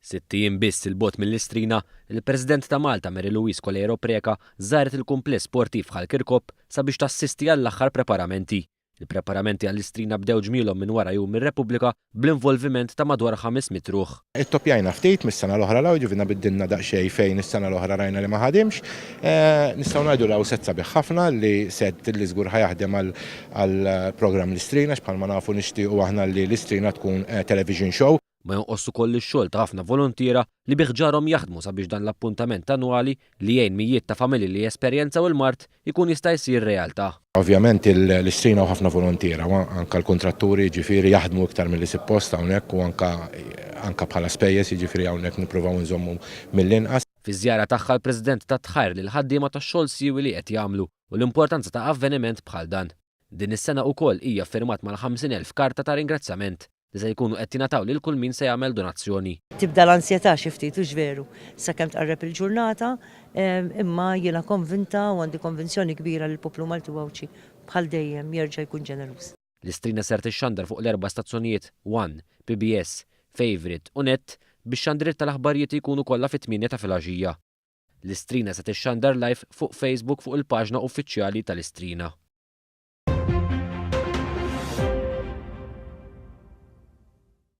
Sitt ijiem biss 'il bogħod mill-Istrina, il-President ta' Malta Mary Louise Coleiro Preca żaret il-kumpless sportiv Ħal Kirkop sabiex tassisti għall-aħħar preparamenti. Il-preparamenti għall-Istrina bdew ġmielhom minn wara Jum ir-Repubblika bl-involviment ta' madwar 500 ruħ. Ittoppjajna ftit mis-sena l-oħra 'l hawn, jiġifieri biddilna daqsxejn fejn is-sena l-oħra rajna li ma ħadimx. Nistgħu ngħidu li hawn sett sabiħ ħafna li sett li żgur ħa jaħdem għall-programm l-Istrina għax bħalma nafu nixtiequ aħna li l-Istrina tkun television show. Ma jonqosx ukoll ix-xogħol ta' ħafna voluntiera li bi ħġarhom jaħdmu sabiex dan l-appuntament annwali li jgħin mijiet ta' familji li jesperjenzaw il-mard ikun jista' jsir realtà. Ovvjament l-Istrina hawn ħafna voluntiera u anke l-kuntratturi jiġifieri jaħdmu iktar milli sippost hawnhekk u anke anke bħala spejjeż jiġifieri hawnhekk nippruvaw inżommu mill-inqas. Fiż-żjara tagħha l-President tat ħajr lill-ħaddiema tax-xogħol siewi li qed jagħmlu u l-importanza ta' avveniment bħal dan. Din is-sena ukoll hija ffirmat mal-50,000 karta ta' ringrazzjament. li se jkunu qed jingħataw lil kull min se jagħmel donazzjoni. Tibda l-ansjetà xi ftit, hux veru, sakemm tqarreb il-ġurnata, imma jiena konvinta u għandi konvinzjoni kbira li l-poplu Malti u Għawdxi bħal dejjem jerġa' jkun ġeneruż. L-Istrina ser tixxandar fuq l-erba' stazzjonijiet One, PBS, Favourite u Net bix-xandiriet tal-aħbarijiet jkunu kollha fit-tmienja ta' filgħaxija. L-Istrina se tixxandar live fuq Facebook fuq il-paġna uffiċjali tal-Istrina.